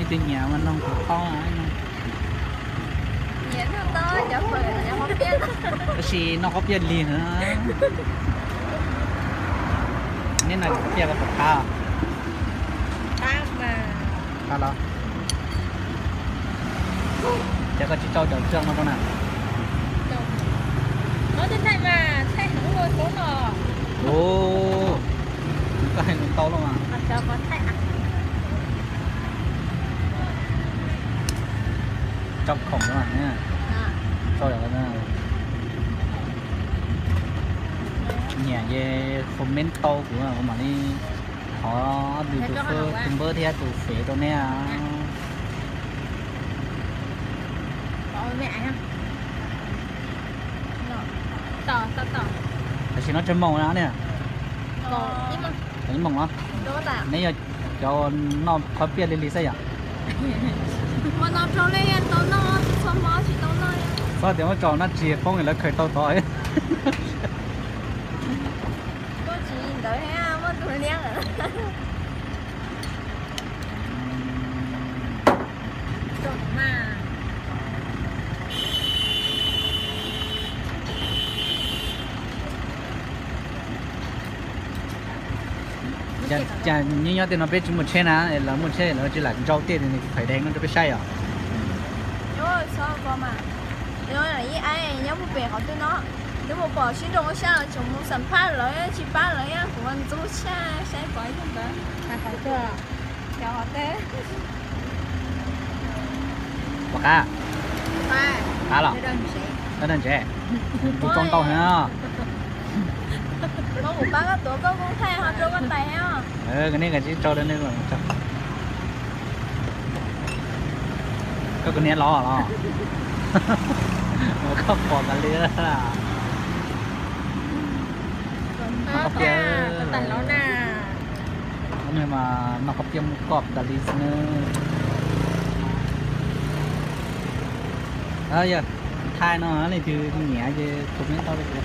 Twb nyiam mas nug kuv qhov. Tab sis noj qhov piaj lig na. Neb no piaj koj puas qab? Qab los? Ces koj tsis tsau cov tsawg no rau na. Koj hais lus ntau lawm mas. Tsau khoom na. Tsau, nyiam ces comment tau kuv, kuv mam li thov tus, tus npawb thiab tus fev rau neb. Tam sim no tsawg moos na ne? Ib moos los? Neb yog cov noj qhov piaj lig lig xwb yom? Txhob tias muab tso no tsis poob lawv khaws tau tod. Cas nyob nyob tej no peb tsis muaj tsheb na, lawv muaj tsheb lawv tsis lam ntsau tej fais deev no rau peb saib os. Ib a nyob puag pem qhov twg no, twb mus pom sib nroo ua sab tseem mus xam phaj lawv tsis pab lawv, kuv ntxub siab saib pom ib tug ntawd. Pom qab? Qab los? Koj dag ntse, tus tsau ntau heev. Koj nej kav tsij tsau rau nej. Koj kws niam los los, koj pom tas li. Noj qhov piaj, lub neej mas noj qhov piaj muaj koj tas li xwb na. Yog thaij no leej twg nyiam ces comment tau rau kuv.